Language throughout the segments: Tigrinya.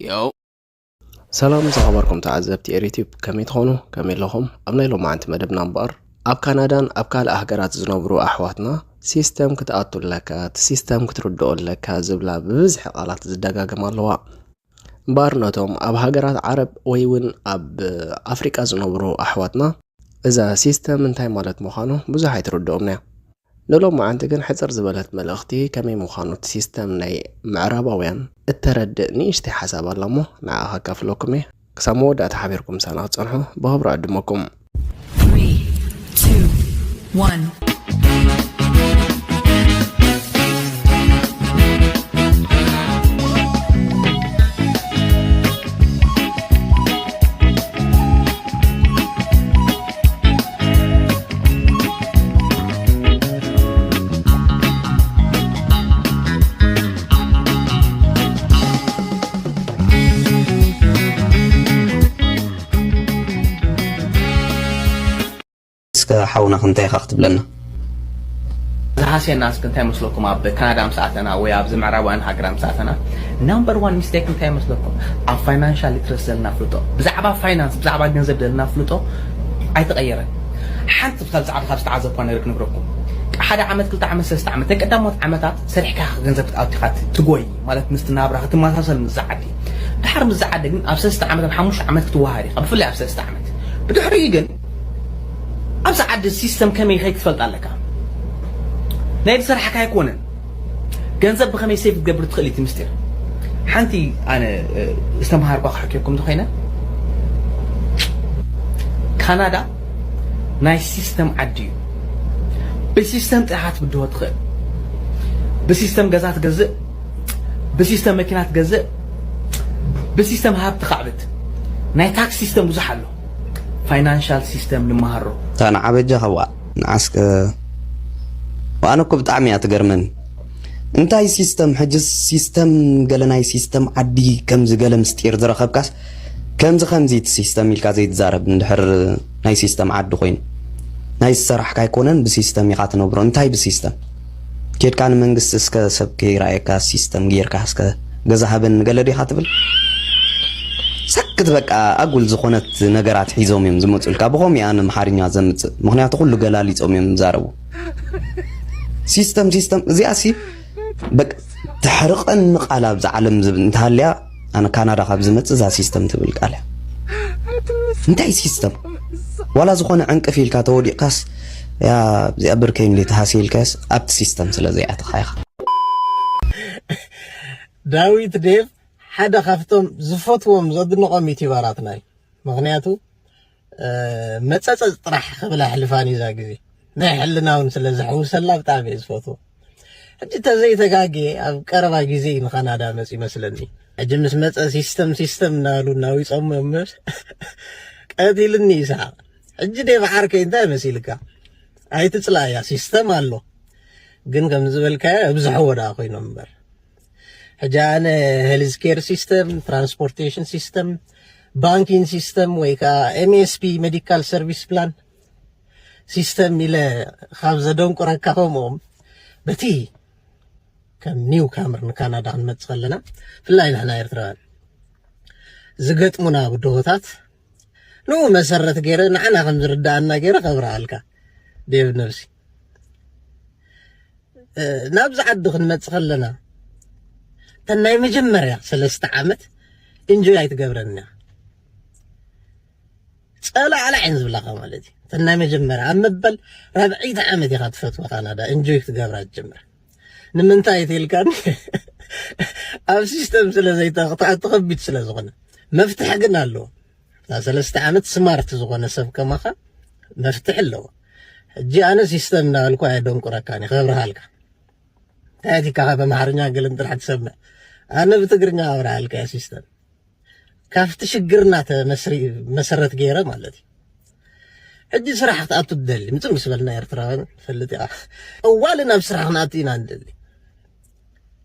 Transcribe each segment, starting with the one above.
ዮው። ሰላም ዝኸበርኩም ተዓዘብቲ ኤሪቲዩብ፣ ከመይ ትኾኑ? ከመይ ኣለኹም? ኣብ ናይ ሎማዓንቲ መደብና እምበኣር፣ ኣብ ካናዳን ኣብ ካልእ ሃገራት ዝነብሩ ኣሕዋትና ሲስተም ክትኣቱ ኣለካ፣ እቲ ሲስተም ክትርድኦ ኣለካ ዝብላ ብብዝሒ ቃላት ዝደጋገማ ኣለዋ። እምበኣር ነቶም ኣብ ሃገራት ዓረብ ወይ እውን ኣብ ኣፍሪቃ ዝነብሩ ኣሕዋትና እዛ ሲስተም እንታይ ማለት ምዃኑ ብዙሕ ኣይትርድኦምና እያ። ንሎማዓንቲ ግን ሕጽር ዝበለት መልእኽቲ ከመይ ምዃኑ እቲ ሲስተም ናይ ምዕራባውያን እተረድእ ንእሽተይ ሓሳብ ኣላ እሞ ንዓ ከካፍለኩም እየ። ክሳብ መወዳእታ ሓቢርኩም ምሳና ክትጸንሑ ብኽብሪ እዕድመኩም። Three, two, one. እስከ ሓውና ክንታይ ኢኻ ክትብለና? ዝሃስየና እስኪ እንታይ መስለኩም? ኣብ ካናዳ ምስ ኣተና ወይ ኣብዚ ምዕራባውያን ሃገራት ምስ ኣተና፣ ናምበር ዋን ሚስቴክ እንታይ መስለኩም? ኣብ ፋይናንሻል ሊትረሲ ዘለና ፍልጦ፣ ብዛዕባ ፋይናንስ፣ ብዛዕባ ገንዘብ ዘለና ፍልጦ ኣይተቐየረን። ሓንቲ ካብ ዛዕባ ካብ ዝተዓዘብኳ ነገር ክነግረኩም። ሓደ ዓመት፣ ክልተ ዓመት፣ ሰለስተ ዓመት፣ ናይ ቀዳሞት ዓመታት ሰሪሕካ ገንዘብ ክትኣቱ ኢኻ ትጎይ፣ ማለት ምስቲ ናብራ ክትመሳሰል ምስ ዝዓዲ። ድሓር ምስ ዝዓዲ ግን ኣብ ሰለስተ ዓመት፣ ኣብ ሓሙሽተ ዓመት ክትወሃድ ኢኻ፣ ብፍላይ ኣብ ሰለስተ ዓመት። ብድሕሪኡ ግን ኣብዚ ዓዲ ሲስተም ከመይ ይኸይድ ክትፈልጥ ኣለካ። ናይ ዝሰራሕካ ኣይኮነን። ገንዘብ ብኸመይ ሴፍ ክትገብር ትኽእል እዩ እቲ ምስጢር። ሓንቲ ኣነ፣ እ፣ ዝተምሃርኳ ክሕክየኩም እንተኾይነ፣ ካናዳ ናይ ሲስተም ዓዲ እዩ። ብሲስተም ጥራሕ ክትብድሆ ትኽእል። ብሲስተም ገዛ ትገዝእ፣ ብሲስተም መኪና ትገዝእ፣ ብሲስተም ሃብቲ ካዕብት። ናይ ታክስ ሲስተም ብዙሕ ኣሎ። ፋይናንሻል ሲስተም ንመሃሮ። እታ ንዓ በጃኻ፣ ዋ፣ ንዓስከ፣ ዋ፣ ኣነ እኮ ብጣዕሚ እያ ትገርመኒ። እንታይ ሲስተም? ሕጂ ሲስተም፣ ገለ ናይ ሲስተም ዓዲ ከምዚ ገለ ምስጢር ዝረኸብካስ፣ ከምዚ ከምዚ እቲ ሲስተም ኢልካ ዘይትዛረብ፣ እንድሕር ናይ ሲስተም ዓዲ ኮይኑ። ናይ ዝሰራሕካ ኣይኮነን፣ ብሲስተም ኢኻ ትነብሮ። እንታይ ብሲስተም? ኬድካ ንመንግስቲ እስከ ሰብ ከይረኣየካ ሲስተም ጌርካ እስከ ገዛ ሃበኒ ገለ ዲኻ ትብል? ሰክት በቃ፣ ኣጉል ዝኾነት ነገራት ሒዞም እዮም ዝመጹልካ። ብኸምኡ ኣነ ኣምሓርኛ ዘምጽእ፣ ምኽንያቱ ኩሉ ገላሊጾም እዮም ዝዛረቡ። ሲስተም፣ ሲስተም፣ እዚኣሲ በቃ ተሕርቐኒ ቃል ኣብዛ ዓለም ዝብል እንተሃልያ፣ ኣነ ካናዳ ካብ ዝመጽእ እዛ ሲስተም ትብል ቃል እያ። እንታይ ሲስተም? ዋላ ዝኾነ ዕንቅፍ ኢልካ ተወዲቕካስ፣ ያ፣ እዚኣ ብርከይ እንዴ ተሃስየ ኢልካስ ኣብቲ ሲስተም ስለ ዘይኣተኻ ኢኻ። ዳዊት ዴቭ ሓደ ካብቶም ዝፈትዎም ዘድንቖም ዩቲዩበራትና እዩ። ምኽንያቱ፣ እ፣ መጸጸጽ ጥራሕ ክብላ ሕልፋን እዛ ግዜ። ናይ ሕልና እውን ስለ ዘሕውሰላ ብጣዕሚ እየ ዝፈትዎ። ሕጂ ተዘይተጋግየ ኣብ ቀረባ ግዜ እዩ ንካናዳ መጽ ይመስለኒ። ሕጂ ምስ መጸ ሲስተም ሲስተም እናበሉ እናዊጾሞ እዮም። ቀቲልኒ ይስሓቕ። ሕጂ ዴቭ ዓርከይ እንታይ መሲልካ? ኣይትጽላእያ፣ ሲስተም ኣሎ። ግን ከም ዝበልካዮ ኣብዝሕዎ ደኣ ኮይኖም እምበር። ሕጂ ኣነ ሄልዝ ኬር ሲስተም፣ ትራንስፖርቴሽን ሲስተም፣ ባንኪንግ ሲስተም ወይ ከዓ ኤምኤስፒ፣ ሜዲካል ሰርቪስ ፕላን ሲስተም ኢለ ካብ ዘደንቁረካ ከምኦም በቲ ከም ኒው ካመር ንካናዳ ክንመጽእ ከለና፣ ብፍላይ ንሕና ኤርትራውያን ዝገጥሙና ብድሆታት ንኡ መሰረት ገይረ ንዓና ከም ዝርዳኣና ገይረ ከብርሃልካ ዴቭ ነብሲ። እ፣ ናብዚ ዓዲ ክንመጽእ ከለና እተን ናይ መጀመርያ ሰለስተ ዓመት ኢንጆይ ኣይትገብረን እያ። ጸላዕላዕ እየን ዝብላኻ ማለት እዩ። እተን ናይ መጀመርያ ኣብ መበል ራብዐይቲ ዓመት ኢኻ ትፈትዋ ካናዳ ኢንጆይ ክትገብራ ትጀምር። ንምንታይ ተልካኒ? ኣብ ሲስተም ስለ ዘይተኽትኣቱ ከቢድ ስለ ዝኾነ። መፍትሒ ግን ኣለዎ። እታ ሰለስተ ዓመት ስማርት ዝኾነ ሰብ ከማኻ መፍትሒ ኣለዎ። ሕጂ ኣነ ሲስተም እናበልኩ ኣየደንቁረካን እየ፣ ከብርሃልካ። እንታይ ኣቲካ ካብ ኣምሓርኛ ገለን ጥራሕ ትሰምዕ? ኣነ ብትግርኛ ኣብርሃልካ እየ ሲስተም። ካብቲ ሽግርና ተመስሪ-፣ መሰረት ገይረ ማለት እዩ። ሕጂ ስራሕ ክትኣቱ ትደሊ፣ ምጽእ ምስ በልና ኤርትራውያን ንፈልጥ ኢና። ጠዋሊ ናብ ስራሕ ክንኣቱ ኢና ንደሊ።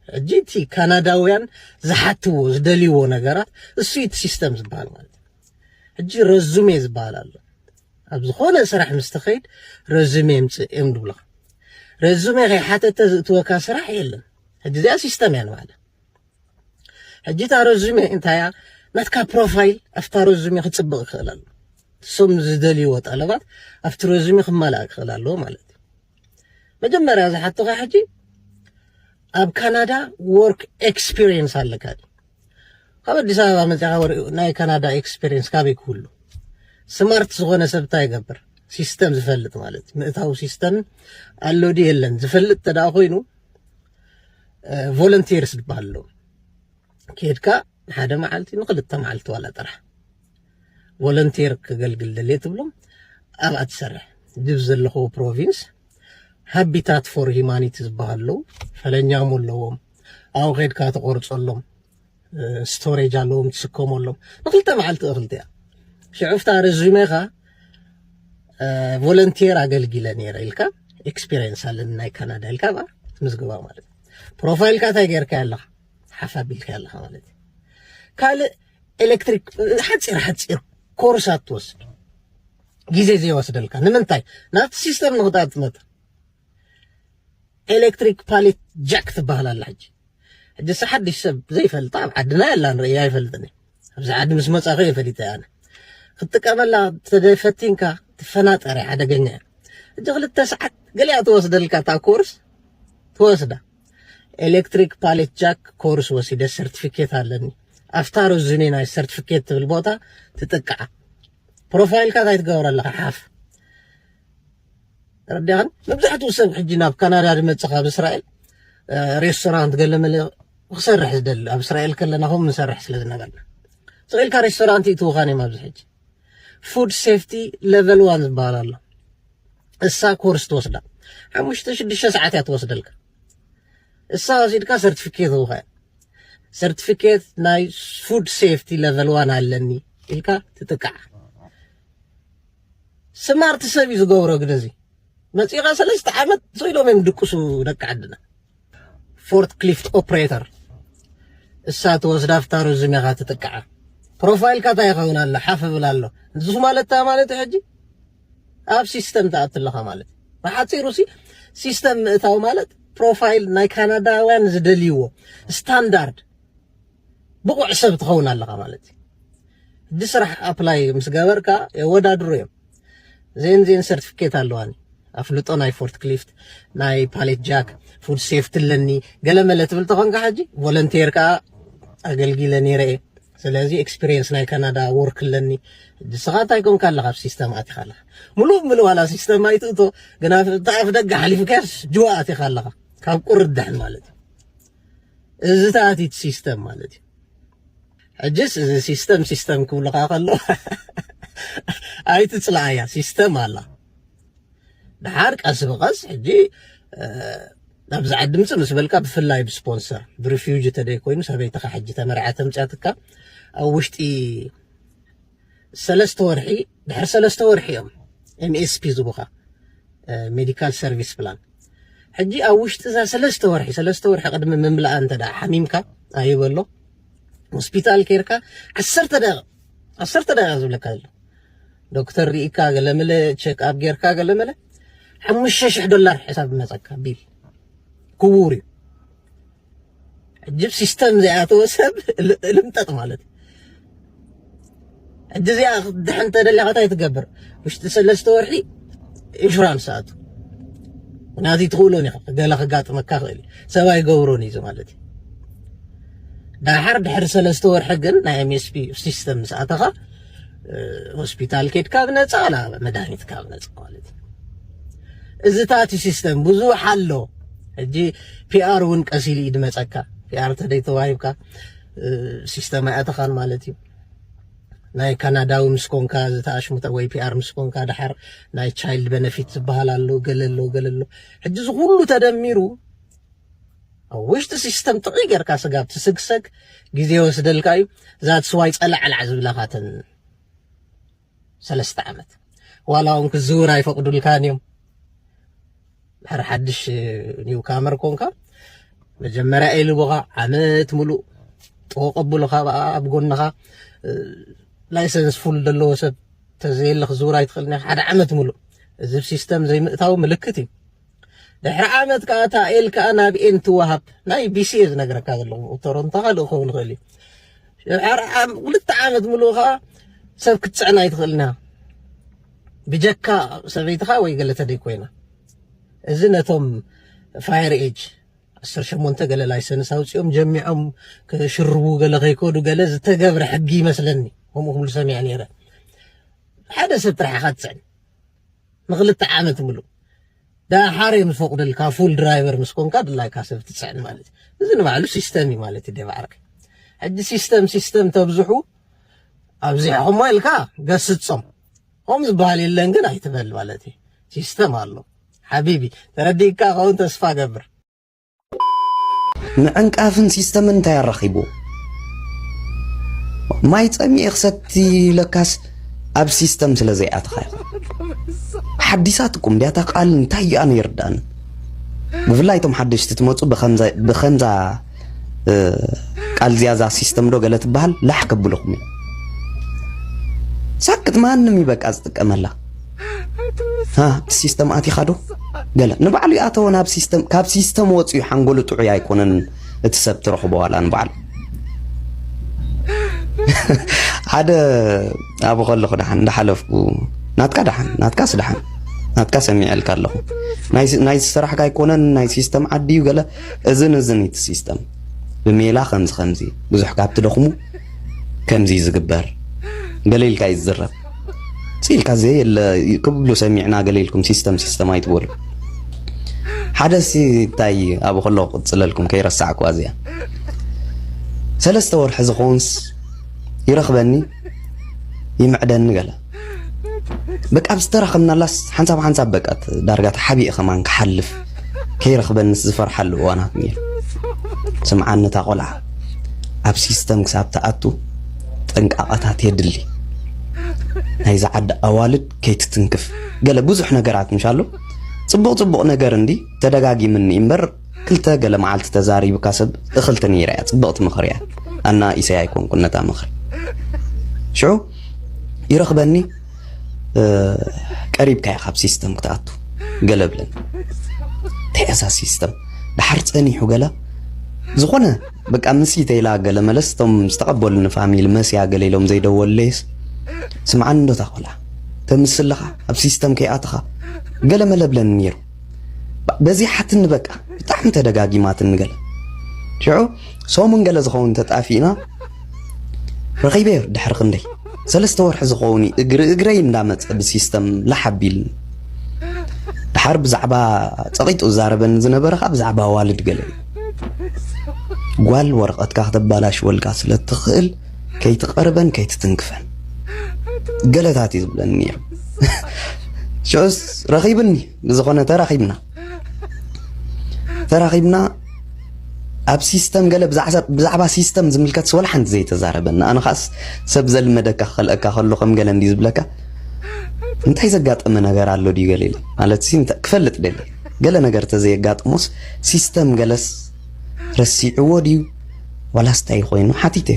ሕጂ እቲ ካናዳውያን ዝሓትዎ፣ ዝደልይዎ ነገራት፣ እሱ እዩ እቲ ሲስተም ዝበሃል ማለት እዩ። ሕጂ ረዙሜ ዝበሃል ኣሎ። ኣብ ዝኾነ ስራሕ ምስ ትኸይድ፣ ረዙሜ ምጽእ እዮም ዝብሉኻ። ረዙሜ ከይሓተተ ዝእትወካ ስራሕ የለን። ሕጂ እዚኣ ሲስተም እያ ንባዕላ። ሕጂ እታ ረዙሜ እንታይ እያ? ናትካ ፕሮፋይል ኣብታ ረዙሜ ክፅብቕ ክኽእል ኣሎ። እሶም ዝደልይዎ ጠለባት ኣብቲ ረዙሜ ክማላእ ክኽእል ኣለዎ ማለት እዩ። መጀመርያ ዝሓቶኻ ሕጂ ኣብ ካናዳ ወርክ ኤክስፒሪየንስ ኣለካ ድዩ? ካብ ኣዲስ ኣበባ መፅኻ ወር- ናይ ካናዳ ኤክስፒሪየንስ ካበይ ክህሉ? ስማርት ዝኾነ ሰብ እንታይ ይገብር? ሲስተም ዝፈልጥ ማለት እዩ። ምእታው ሲስተም ኣሎ ድዩ የለን ዝፈልጥ ተደኣ ኮይኑ ቮለንቲርስ ዝበሃል ኣሎ። ኬድካ ንሓደ መዓልቲ ንክልተ መዓልቲ ዋላ ጥራሕ ቮለንቲር ክገልግል ደልየ ትብሎም ኣብኣ ትሰርሕ። ድብ ዘለኹዎ ፕሮቪንስ ሃቢታት ፎር ሂማኒቲ ዝበሃሉ ኣለዉ። ፈለኛሙ ኣለዎም። ኣብኡ ኬድካ ትቆርፀሎም፣ ስቶሬጅ ኣለዎም፣ ትስከመሎም። ንክልተ መዓልቲ እኽልቲ እያ። ሽዑ ፍታ ረዙሜኻ ቮለንቲር ኣገልጊለ ነይረ ኢልካ፣ ኤክስፒሪየንስ ኣለኒ ናይ ካናዳ ኢልካ ብኣ ትምዝግባ ማለት እዩ። ፕሮፋይልካ እንታይ ገይርካ ኣለኻ? ሓፍ ኣቢልካ ኣለኻ ማለት እዩ። ካልእ ኤሌክትሪክ ሓፂር ሓፂር ኮርሳት ትወስድ፣ ግዜ ዘይወስደልካ። ንምንታይ? ናብቲ ሲስተም ንክትኣትመት። ኤሌክትሪክ ፓሌት ጃክ ትበሃል ኣላ። ሕጂ ሕጂ ሳ ሓድሽ ሰብ ዘይፈልጣ ኣብ ዓድና ያላ ንርእያ ኣይፈልጥን እየ። ኣብዚ ዓዲ ምስ መጻኸ የፈሊጠ ኣነ ክትጥቀመላ ተደፈቲንካ ትፈናጠረ ሓደገኛ እያ። ሕጂ ክልተ ሰዓት ገሊኣ ትወስደልካ እታ ኮርስ ትወስዳ። ኤሌክትሪክ ፓሌት ጃክ ኮርስ ወሲደ ሰርቲፊኬት ኣለኒ። ኣፍታ ረዙሜ ናይ ሰርቲፊኬት ትብል ቦታ ትጥቅዓ። ፕሮፋይልካ እንታይ ትገብር ኣለኻ? ሓፍ ረዲኻን። መብዛሕትኡ ሰብ ሕጂ ናብ ካናዳ ዝመጽእ ካብ እስራኤል እ፣ ሬስቶራንት ገለ መለ ክሰርሕ ዝደሊ ኣብ እስራኤል ከለና ከም ንሰርሕ ስለ ዝነበርና ስቕ ኢልካ ሬስቶራንት ይእትውኻን እዮም። ኣብዚ ሕጂ ፉድ ሴፍቲ ሌቨል ዋን ዝበሃል ኣሎ። እሳ ኮርስ ትወስዳ ሓሙሽተ ሽዱሽተ ሰዓት እያ ትወስደልካ። እሳ ወሲድካ ሰርቲፊኬት ውኸ ሰርቲፊኬት ናይ ፉድ ሴፍቲ ሌቨል ዋን ኣለኒ ኢልካ ትጥቃዕ። ስማርት ሰብ እዩ ዝገብሮ። ግን እዚ መፂኻ ሰለስተ ዓመት ስኢሎም እዮም ድቅሱ ደቂ ዓድና። ፎርት ክሊፍት ኦፕሬተር እሳ ትወስዳ ፍታ ረዙሜኻ ትጥቃዓ። ፕሮፋይልካ እንታይ ይኸውን ኣሎ ሓፍ ብል ኣሎ። ንሱ ማለት እንታይ ማለት እዩ? ሕጂ ኣብ ሲስተም ትኣቱ ኣለኻ ማለት እዩ። ብሓፂሩ ሲ ሲስተም ምእታው ማለት ፕሮፋይል ናይ ካናዳውያን ዝደልይዎ ስታንዳርድ ብቑዕ ሰብ ትኸውን ኣለኻ ማለት እዩ። ሕጂ ስራሕ ኣፕላይ ምስ ገበርካ የወዳድሩ እዮም። ዜን ዜን ሰርቲፊኬት ኣለዋኒ፣ ኣፍልጦ ናይ ፎርት ክሊፍት፣ ናይ ፓሌት ጃክ፣ ፉድ ሴፍቲ ኣለኒ ገለ መለ ትብል ተኾንካ ሕጂ ቮለንቴር ከዓ ኣገልጊለ ነይረ እየ። ስለዚ ኤክስፒሪየንስ ናይ ካናዳ ወርክ ኣለኒ። ንስኻ እንታይ ኮንካ ኣለኻ? ኣብ ሲስተም ኣቲኻ ኣለኻ። ሙሉእ ሙሉእ ዋላ ሲስተም ኣይትእቶ፣ ግን ኣብ እቲ ኣፍ ደገ ሓሊፍካስ ጅዋ ኣቲኻ ኣለኻ። ካብ ቁርዳሕን ማለት እዩ። እዚ ተኣቲት ሲስተም ማለት እዩ። ሕጅስ እዚ ሲስተም ሲስተም ክብሉኻ ከሎ ኣይትፅላኣያ። ሲስተም ኣላ። ድሓር ቀስ ብቐስ ሕጂ ናብዚ ዓዲ ምፅእ ምስ በልካ ብፍላይ ብስፖንሰር ብሪፊውጂ ተደይ ኮይኑ ሰበይትኻ ሕጂ ተመርዓ ተምፅያትካ ኣብ ውሽጢ ሰለስተ ወርሒ ድሕሪ ሰለስተ ወርሒ እዮም ኤምኤስፒ ዝቡኻ ሜዲካል ሰርቪስ ፕላን። ሕጂ ኣብ ውሽጢ እዛ ሰለስተ ወርሒ ሰለስተ ወርሒ ቅድሚ ምምልኣ እንተ ደኣ ሓሚምካ ኣይበሎ ሆስፒታል ኬርካ ዓሰርተ ደቂቕ ዓሰርተ ደቂቕ ዝብለካ ዘሎ ዶክተር ርኢካ ገለመለ ቸክ ኣፕ ጌርካ ገለመለ ሓሙሽተ ሽሕ ዶላር ሕሳብ መፀካ ቢል ክቡር እዩ። ሕጂ ሲስተም ዘይኣተወ ሰብ ልምጠጥ ማለት እዩ። ሕጂ እዚኣ ድሕን ተደሊኻ እንታይ ትገብር? ውሽጢ ሰለስተ ወርሒ ኢንሹራንስ ኣቱ ናዚ ትኽእሎን ኢኻ። ገለ ክጋጥመካ ክእል ሰብ ኣይገብሮን እዩ ማለት እዩ። ዳሓር ድሕሪ ሰለስተ ወርሒ ግን ናይ ኤምኤስፒ ሲስተም ምስ ኣተኻ ሆስፒታል ኬድካ ብነፃ ላ መድሃኒትካ ብነፃ ማለት እዩ። እዚታት ሲስተም ብዙሕ ኣሎ። ሕጂ ፒኣር እውን ቀሲሉ እዩ ድመፀካ። ፒኣር ተደይ ተዋሂብካ ሲስተም ኣይኣተኻን ማለት እዩ። ናይ ካናዳዊ ምስ ኮንካ ዝተኣሽሙተ ወይ ፒኣር ምስ ኮንካ ድሓር ናይ ቻይልድ ቤነፊት ዝበሃል ኣሎ ገለ ኣሎ ገለ ኣሎ። ሕጂ እዚ ኩሉ ተደሚሩ ኣብ ውሽጢ ሲስተም ጥቕይ ጌርካ ስጋብ ትስግሰግ ግዜ ወስደልካ እዩ። ዛትስ ዋይ ፀላዕላዕ ዝብለኻተን ሰለስተ ዓመት ዋላ እውን ክዝውር ኣይፈቅዱልካን እዮም። ድሕሪ ሓድሽ ኒው ካመር ኮንካ መጀመርያ ኢልቦኻ ዓመት ሙሉእ ጠወቀብሉኻ ኣብ ጎንኻ ላይሰንስ ፉል ዘለዎ ሰብ ተዘየለ ክዝውር ኣይትኽእልን ሓደ ዓመት ሙሉእ እዚ ሲስተም ዘይምእታው ምልክት እዩ። ድሕሪ ዓመት ከዓ እታ ኤል ከዓ ናብ ኤን ትወሃብ። ናይ ቢሲ እየ ዝነግረካ ዘለኹ። ቶሮንቶ ካልእ ክኸውን ይኽእል እዩ። ድሕሪ ዓም- ክልተ ዓመት ሙሉእ ከዓ ሰብ ክትፅዕን ኣይትኽእልና፣ ብጀካ ሰበይትኻ ወይ ገለ ተደይ ኮይና። እዚ ነቶም ፋየር ኤጅ ዓሰርተ ሸሞንተ ገለ ላይሰንስ ኣውፂኦም ጀሚዖም ክሽርቡ ገለ ከይከዱ ገለ ዝተገብረ ሕጊ ይመስለኒ። ከምኡ ክብሉ ሰሚዐ ነይረ። ሓደ ሰብ ጥራሕ ኢኻ ትፅዕን ንክልተ ዓመት ሙሉእ። ዳሓር እዮም ዝፈቕደልካ፣ ፉል ድራይቨር ምስ ኮንካ ድላይካ ሰብ ትፅዕን ማለት እዩ። እዚ ንባዕሉ ሲስተም እዩ ማለት እዩ። ደባዕርክ ሕጂ ሲስተም ሲስተም ተብዝሑ ኣብዚሕኹሞ ኢልካ ገስጾም። ኦም ዝበሃል የለን ግን ኣይትበል ማለት እዩ። ሲስተም ኣሎ ሓቢቢ። ተረዲእካ ከውን ተስፋ ገብር። ምዕንቃፍን ሲስተምን እንታይ ኣራኺቡ? ማይ ጸሚኤ ክሰቲ ለካስ ኣብ ሲስተም ስለ ዘይኣትኻ ኢኻ። ሓዲሳትኩም ድያታ ቃል እንታይ እዩ ኣነ ይርዳእን። ብፍላይ እቶም ሓደሽቲ ትመፁ ብኸምዛ ቃል እዚያ እዛ ሲስተም ዶ ገለ ትበሃል ላሕ ከብልኹም እዩ። ሳክት ማንም ይበቃ ዝጥቀመላ። እቲ ሲስተም ኣቲኻ ዶ ገለ ንባዕሉ ይኣተወ ናብ ሲስተም፣ ካብ ሲስተም ወፂኡ ሓንጎሉ ጥዑይ ኣይኮነን። እቲ ሰብ ትረኽቦ ዋላ ንባዕሉ ሓደ ኣብ ከለኹ ደሓን እንዳሓለፍኩ ናትካ ደሓን ናትካስ ደሓን ናትካ ሰሚዐልካ ኣለኹ። ናይ ስራሕ ኣይኮነን ናይ ሲስተም ዓዲ እዩ ገለ እዝን እዝን እቲ ሲስተም ብሜላ ከምዚ ከምዚ ብዙሕ ካብ ትደኽሙ ከምዚ እዩ ዝግበር ገለ ኢልካ እዩ ዝዝረብ። ኢልካ ዘየለ ክብሉ ሰሚዕና ገለ ኢልኩም ሲስተም ሲስተም ኣይትበሉ። ሓደ ሲ እንታይ ኣብ ከሎ ቅጽለልኩም ከይረሳዕኩዋ እዚኣ ሰለስተ ወርሒ ዝኾንስ ይረኽበኒ ይምዕደኒ ገለ በቃ ኣብ ዝተራኸብናላስ ሓንሳብ ሓንሳብ በቃ ዳርጋ ተሓቢእ ከማን ክሓልፍ ከይረኽበንስ ዝፈርሓሉ እዋናት ነይሩ። ስምዓኒ እታ ቆልዓ ኣብ ሲስተም ክሳብ ትኣቱ ጥንቃቐታት የድሊ። ናይዚ ዓዲ ኣዋልድ ከይትትንክፍ ገለ ብዙሕ ነገራት ምሻሎ ጽቡቕ ጽቡቕ ነገር እንዲ ተደጋጊምኒ እምበር ክልተ ገለ መዓልቲ ተዛሪብካ ሰብ እኽልቲ ነይራ እያ ጽብቕቲ ምኽሪ እያ። ኣና ኢሰይ ኣይኮንኩን ነታ ምኽሪ ሽዑ ይረኽበኒ ቀሪብካ ኢኻ ኣብ ሲስተም ክትኣቱ ገለ ብለን እንታይ እያ እዛ ሲስተም ድሓር ጸኒሑ ገለ ዝኾነ በቃ ምሲ ተይላ ገለ መለስ እቶም ዝተቐበሉኒ ፋሚሊ መስያ ገለ ኢሎም ዘይደወለይስ ስምዓኒ እንዶ ታቆላ ተምስለኻ ኣብ ሲስተም ከይኣተኻ ገለ መለ ብለኒ ነይሩ በዚ ሓትኒ በቃ ብጣዕሚ ተደጋጊማትኒ ገለ ሽዑ ሰሙን ገለ ዝኸውን ተጣፊእና ረኺበዮ ድሕሪ ክንደይ ሰለስተ ወርሒ ዝኸውን እግሪ እግረይ እንዳመፀ ብሲስተም ላሕ ኣቢልኒ ድሓር ብዛዕባ ፀቒጡ ዝዛረበኒ ዝነበረ ከዓ ብዛዕባ ኣዋልድ ገለ እዩ ጓል ወረቐትካ ክተባላሽወልካ ስለ እትኽእል ከይትቐርበን ከይትትንክፈን ገለታት እዩ ዝብለኒ ነይሩ ሽዑስ ረኺብኒ ብዝኾነ ተራኺብና ተራኺብና ኣብ ሲስተም ገለ ብዛዕባ ሲስተም ዝምልከት ወላ ሓንቲ ዘይተዛረበና ኣነ ኻስ ሰብ ዘልመደካ ክኸልአካ ከሎ ከም ገለ እንዲ ዝብለካ እንታይ ዘጋጠመ ነገር ኣሎ ድዩ ገለ ኢለ ማለት ሲ ክፈልጥ ደለ ገለ ነገር ተዘየጋጥሞስ ሲስተም ገለስ ረሲዕዎ ድዩ ዋላስ እንታይ ኮይኑ ሓቲተ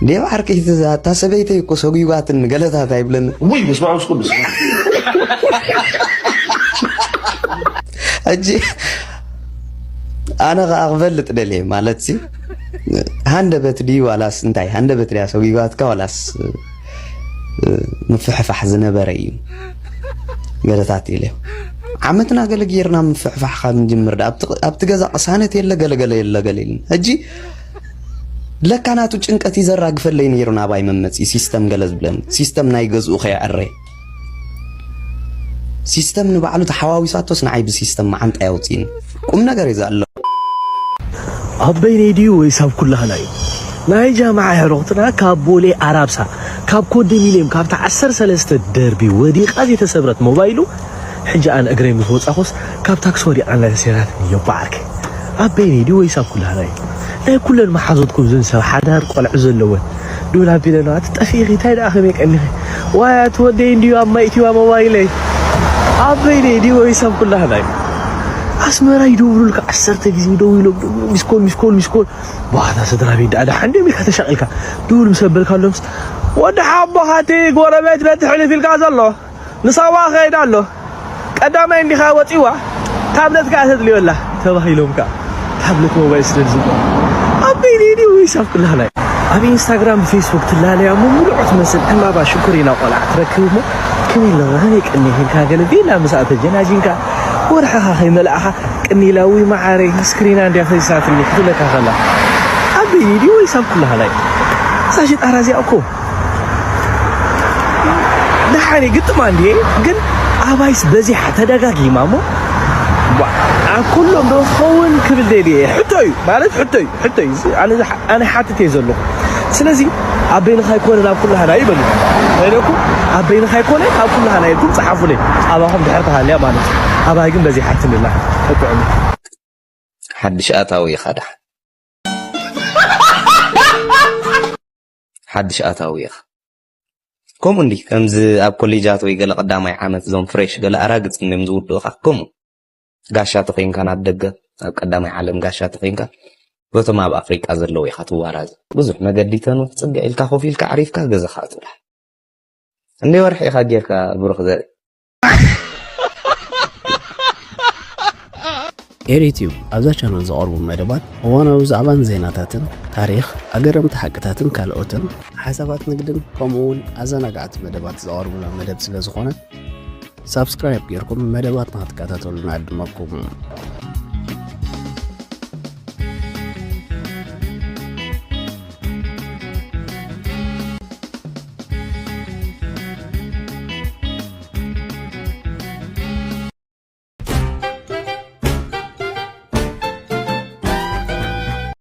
ዴብ ዓርከይ እታ ሰበይተይ እኮ ሰጒጓትን ገለታት ኣይብለኒ ውይ በስመ አብ ወመንፈስ ቅዱስ ሕጂ ኣነ ከዓ ክፈልጥ ደልየ ማለት ሲ ሃንደበት ድዩ ዋላስ እንታይ ሃንደበት ድያ ሰጒጓትካ ዋላስ ምፍሕፋሕ ዝነበረ እዩ ገለታት ኢለ ዓመትና ገለ ጌርና ምፍሕፋሕ ካብ ንጅምር ኣብቲ ገዛ ቅሳነት የለ ገለገለ የለ ገለ ኢልን ሕጂ ለካ ናቱ ጭንቀት ይዘራግፈለይ ነይሩ ናባይ መመፂ ሲስተም ገለ ዝብለኒ ሲስተም ናይ ገዝኡ ከየዕረ ሲስተም ንባዕሉ ተሓዋዊሳቶስ ንዓይ ብሲስተም መዓንጣ ያውፅኒ ቁም ነገር እዩ ዘሎ ኣብ በይነይ ድዩ ወይስ ኣብ ኩላህና እዩ? ናይ ጃምዓ ኣዕሩኽትና ካብ ቦሌ ኣራብሳ፣ ካብ ኮንዶሚንየም፣ ካብታ ዓሰርተ ሰለስተ ደርቢ ወዲቓ ዘይተሰብረት ሞባይሉ፣ ሕጂ ኣነ እግረይ ምስ ወጻኹስ ካብ ታክሲ ወዲቓ እንዳተሰይራትኒ እዮ በዓርከይ። ኣብ በይነይ ድዩ ወይስ ኣብ ኩላህና እዩ? ናይ ኩለን መሓዙትኩም እዘን ሰብ ሓዳር ቆልዑ ዘለወን ዱብ ኣቢለና ኣቲ ጠፊእኺ እንታይ ደኣ ከመይ ቀኒኺ ዋይ ኣቲ ወደይ እንድዩ ኣብ ማይ እትዋ ሞባይለይ ኣብ በይነይ ድዩ ወይስ ኣብ ኩላህና እዩ ኣስመራ ይደውሉልካ ዓሰርተ ግዜ ይደውሎም ሚስኮል ሚስኮል ሚስኮል ባህታ ስድራ ቤት ደኣ ደሓን ድዮም ኢልካ ተሻቒልካ ድውል ምስ ኣበልካሎምስ ወዲ ሓቦኻ እቲ ጎረቤት ቤት ሕልፍ ኢልካ ዘሎ ንሳዋ ኸይድ ኣሎ ቀዳማይ እንዲኻ ወፂዋ፣ ታብለት ከዓ ተድልዮ ኣላ ተባሂሎም ከዓ ታብለት ሞባይል ስለ ዝብሉ ኣብ በይነይ ድዩ ወይስ ኣብ ኩላህናይ? ኣብ ኢንስታግራም ብፌስቡክ ትላለያ እሞ ምሉዖ ትመስል ዕምባባ ሽኮሪና ቆልዓ ትረክብ እሞ ከመይ ኣለኻ ከመይ ቀኒኺ ኢልካ ገለ ቪላ ምስኣ ተጀናጂንካ ወርሕኻ ከይመልኣኻ ቅኒላዊ መዓረይ ስክሪና እንድያ ፈሲሳትኒ ክትብለካ ከላ ኣብ በይነይ ድዩ ወይስ ኣብ ኩላህናይ? እዛ ሽጣራ እዚኣ እኮ ደሓን ግጥማ እንድየ ግን ኣባይስ በዚሓ ተደጋጊማ እሞ ዋ፣ ኣብ ኩሎም ዶ ክኸውን ክብል ደልየ እየ። ሕቶ እዩ ማለት ሕቶ እዩ ሕቶ እዩ። እዚ ኣነ ዝሓ- ኣነ ሓትት እየ ዘለኹ። ስለዚ ኣብ በይንኻ ኣይኮነን ኣብ ኩላህና ይበሉ። ወይለኩም ኣብ በይንኻ ኣይኮነን ኣብ ኩላህና ኢልኩም ጸሓፉለይ። ኣባኹም ድሕር ተሃልያ ማለት እዩ። ኣባይ ግን በዚሓትኒ ኣላ። ተጥዕሙ። ሓድሽ ኣታዊ ኢኻ ደሓን ሓድሽ ኣታዊ ኢኻ። ከምኡ እንዲ ከምዚ ኣብ ኮሌጃት ወይ ገለ ቀዳማይ ዓመት እዞም ፍሬሽ ገለ ኣራግጽ እንዲም ዝውድኡኻ ከምኡ ጋሻ ተኾይንካ ናብ ደገ ኣብ ቀዳማይ ዓለም ጋሻ ተኾይንካ በቶም ኣብ ኣፍሪቃ ዘለዉ ኢኻ ትዋራዘ። ብዙሕ መገዲ ተንውሕ ጽግዕ ኢልካ ኮፍ ኢልካ ዓሪፍካ ገዛኻ ኣትብላ። እንደ ወርሒ ኢኻ ጌርካ ብሩኽ ዘርኢ። ኤሪትዩብ ኣብዛ ቻነል ዝቐርቡ መደባት እዋናዊ ዛዕባን ዜናታትን፣ ታሪኽ፣ ኣገረምቲ ሓቅታትን ካልኦትን፣ ሓሳባት ንግድን ከምኡ እውን ኣዘናጋዕቲ መደባት ዝቐርቡላ መደብ ስለ ዝኾነ ሳብስክራይብ ጌርኩም መደባትና ክትከታተሉ ንዕድመኩም።